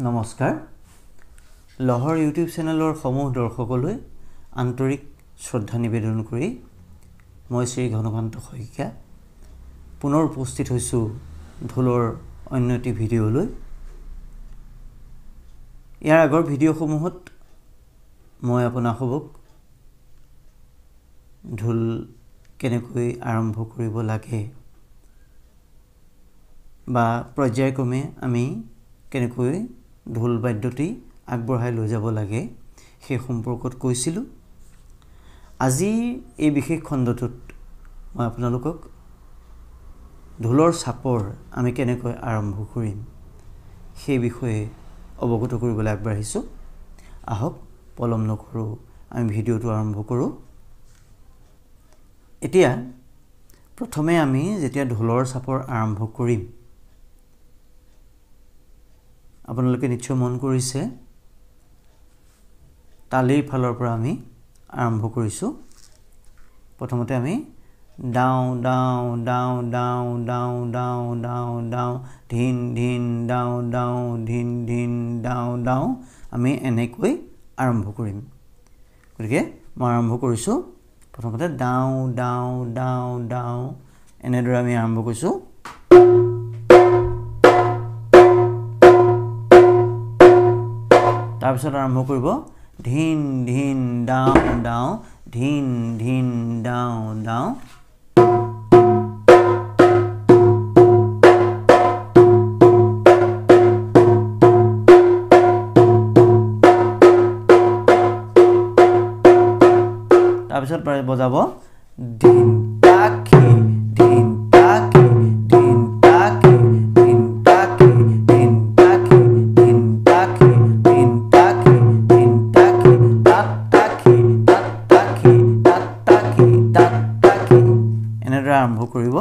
নমস্কাৰ, লহৰ ইউটিউব চেনেলৰ সমূহ দৰ্শকলৈ আন্তৰিক শ্ৰদ্ধা নিবেদন কৰি মই শ্ৰী ঘনকান্ত শইকীয়া পুনৰ উপস্থিত হৈছোঁ ঢোলৰ অন্য এটি ভিডিঅ'লৈ। ইয়াৰ আগৰ ভিডিঅ'সমূহত মই আপোনাসবক ঢোল কেনেকৈ আৰম্ভ কৰিব লাগে বা পৰ্যায়ক্ৰমে আমি কেনেকৈ ঢোল বাদ্যটি আগবঢ়াই লৈ যাব লাগে সেই সম্পৰ্কত কৈছিলোঁ। আজি এই বিশেষ খণ্ডটোত মই আপোনালোকক ঢোলৰ চাপৰ আমি কেনেকৈ আৰম্ভ কৰিম সেই বিষয়ে অৱগত কৰিবলৈ আগবাঢ়িছোঁ। আহক, পলম নকৰোঁ, আমি ভিডিঅ'টো আৰম্ভ কৰোঁ। এতিয়া প্ৰথমে আমি যেতিয়া ঢোলৰ চাপৰ আৰম্ভ কৰিম, আপোনালোকে নিশ্চয় মন কৰিছে তালিৰ ফালৰ পৰা আমি আৰম্ভ কৰিছোঁ। প্ৰথমতে আমি ডাওঁ ডাওঁ ডাওঁ ডাওঁ ডাওঁ ডাওঁ ডাওঁ ডাওঁ ধিন ধিন ডাওঁ ডাওঁ ধিন ধিন ডাওঁ ডাওঁ আমি এনেকৈ আৰম্ভ কৰিম। গতিকে মই আৰম্ভ কৰিছোঁ। প্ৰথমতে ডাওঁ ডাওঁ ডাওঁ ডাওঁ এনেদৰে আমি আৰম্ভ কৰিছোঁ। তাৰপিছত আৰম্ভ কৰিব ধিন ধিন ডাওঁ ডাওঁ ধিন ধিন ডাওঁ ডাওঁ। তাৰপিছত বজাব ধিন তাকি ধিন তাকি ধিন তাকি ধিন তাকি ধিন তাকি ধিন তাকি ধিন তাকি ধিন তাকি তাত তাকি তাত তাকি তাত তাকি তাত তাকি এনেদৰে আৰম্ভ কৰিব।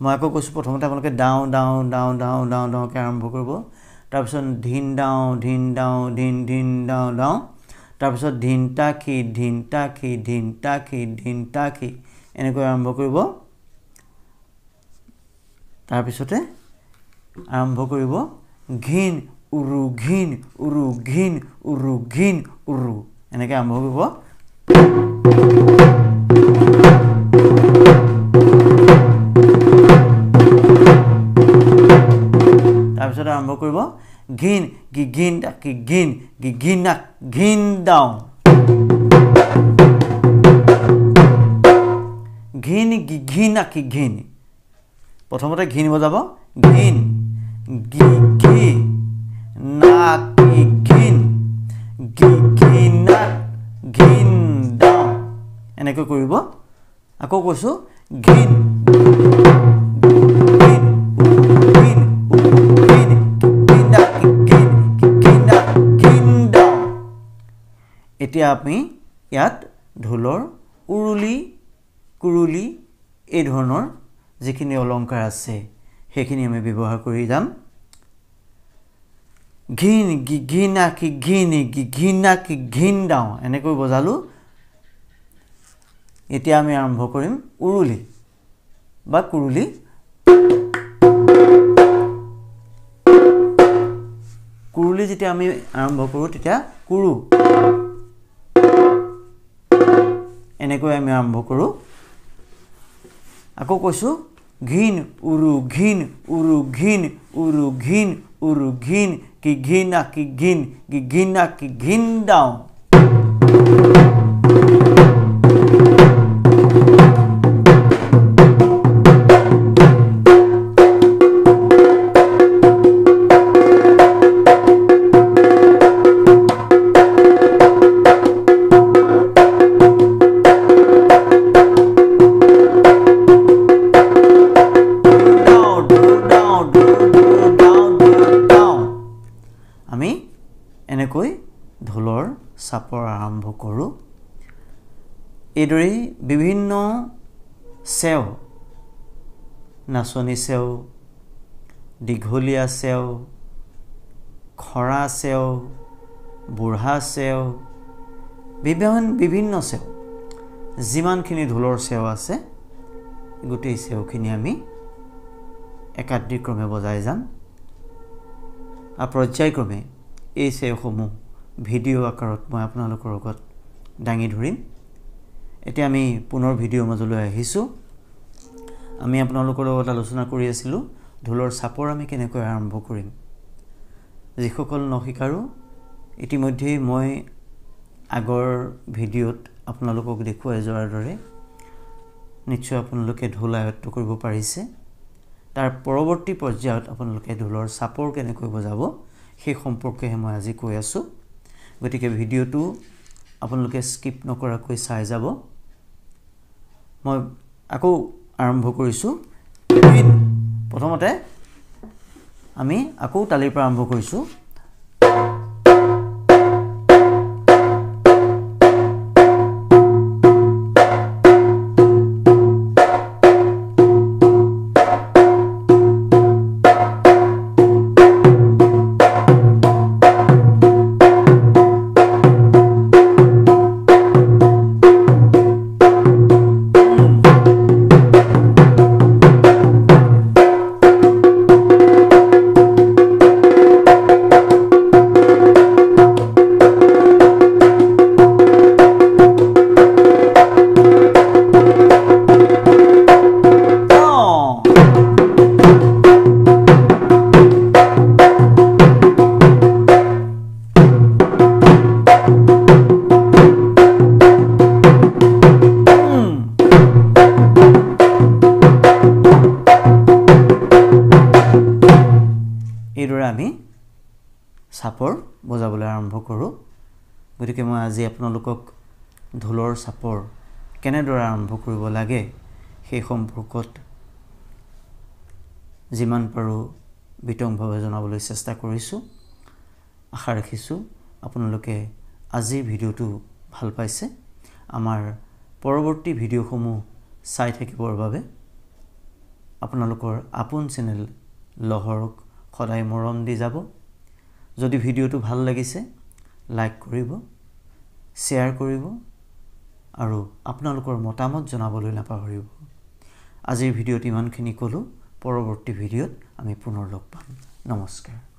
মই আকৌ কৈছোঁ, প্ৰথমতে আপোনালোকে ডাওঁ ডাওঁ ডাওঁ ডাওঁ ডাওঁ ডাওঁকৈ আৰম্ভ কৰিব। তাৰপিছত ধিন ডাওঁ ধিন ডাওঁ ধিন ধিন ডাওঁ ডাওঁ, তাৰপিছত ধিন তাকি ধিন তাকি ধিন তাকি ধিন তাকি এনেকৈ আৰম্ভ কৰিব। তাৰপিছতে আৰম্ভ কৰিব ঘিন উৰু ঘিন উৰু ঘিন উৰু ঘিন উৰু এনেকৈ আৰম্ভ কৰিব। তাৰপিছত আৰম্ভ কৰিব ঘিন গি ঘিন ডাকি ঘিন গি ঘিন নাক ঘিন ডাওঁ ঘিন গি ঘিন আকি ঘিন। প্ৰথমতে ঘিন বজাব, ঘিন গি ঘি নাকি ঘিন গি ঘি নাক ঘিন ডাওঁ এনেকৈ কৰিব। আকৌ কৈছোঁ, ঘিন ঘিন ঘিন ঘিন ঘিন ডাওঁ। এতিয়া আমি ইয়াত ঢোলৰ উৰুলি কুৰুলি এই ধৰণৰ যিখিনি অলংকাৰ আছে সেইখিনি আমি ব্যৱহাৰ কৰি যাম। ঘিন গি ঘিন আকি ঘিন গি ঘিন আকি ঘিন ডাওঁ এনেকৈ বজালোঁ। এতিয়া আমি আৰম্ভ কৰিম উৰুলি বা কুৰুলি। কুৰুলি যেতিয়া আমি আৰম্ভ কৰোঁ তেতিয়া কুৰু এনেকৈ আমি আৰম্ভ কৰোঁ। আকৌ কৈছোঁ, ঘিন উৰু ঘিন উৰু ঘিন উৰু ঘিন উৰু ঘিন কি ঘিন আকি ঘিন গি ঘিন আকি ঘিন ডাওঁ। আমি এনেকৈ ঢোলৰ চাপৰ আৰম্ভ কৰোঁ। এইদৰেই বিভিন্ন চেও, নাচনী চেও, দীঘলীয়া চেও, খৰা চেও, বুঢ়া চেও, বিভিন্ন চেও, যিমানখিনি ঢোলৰ চেও আছে গোটেই চেওখিনি আমি একাদিক্ৰমে বজাই যাম। পৰ্যায়ক্ৰমে এই চেওসমূহ ভিডিঅ' আকাৰত মই আপোনালোকৰ আগত দাঙি ধৰিম। এতিয়া আমি পুনৰ ভিডিঅ'ৰ মাজলৈ আহিছোঁ। আমি আপোনালোকৰ লগত আলোচনা কৰি আছিলোঁ ঢোলৰ চাপৰ আমি কেনেকৈ আৰম্ভ কৰিম। যিসকল নশিকাৰো ইতিমধ্যেই মই আগৰ ভিডিঅ'ত আপোনালোকক দেখুৱাই যোৱাৰ দৰে নিশ্চয় আপোনালোকে ঢোল আয়ত্ব কৰিব পাৰিছে। তাৰ পৰৱৰ্তী পৰ্যায়ত আপোনালোকে ঢোলৰ চাপৰ কেনেকৈ বজাব সেই সম্পৰ্কেহে মই আজি কৈ আছোঁ। গতিকে ভিডিঅ'টো আপোনালোকে স্কিপ নকৰাকৈ চাই যাব। মই আকৌ আৰম্ভ কৰিছোঁ। প্ৰথমতে আমি আকৌ তালিৰ পৰা আৰম্ভ কৰিছোঁ। এইদৰে আমি চাপৰ বজাবলৈ আৰম্ভ কৰোঁ। গতিকে মই আজি আপোনালোকক ঢোলৰ চাপৰ কেনেদৰে আৰম্ভ কৰিব লাগে সেই সম্পৰ্কত যিমান পাৰোঁ বিতংভাৱে জনাবলৈ চেষ্টা কৰিছোঁ। আশা ৰাখিছোঁ আপোনালোকে আজিৰ ভিডিঅ'টো ভাল পাইছে। আমাৰ পৰৱৰ্তী ভিডিঅ'সমূহ চাই থাকিবৰ বাবে আপোনালোকৰ আপোন চেনেল লহৰক সদায় মৰম দি যাব। যদি ভিডিঅ'টো ভাল লাগিছে লাইক কৰিব, শ্বেয়াৰ কৰিব আৰু আপোনালোকৰ মতামত জনাবলৈ নাপাহৰিব। আজিৰ ভিডিঅ'ত ইমানখিনি ক'লোঁ। পৰৱৰ্তী ভিডিঅ'ত আমি পুনৰ লগ পাম। নমস্কাৰ।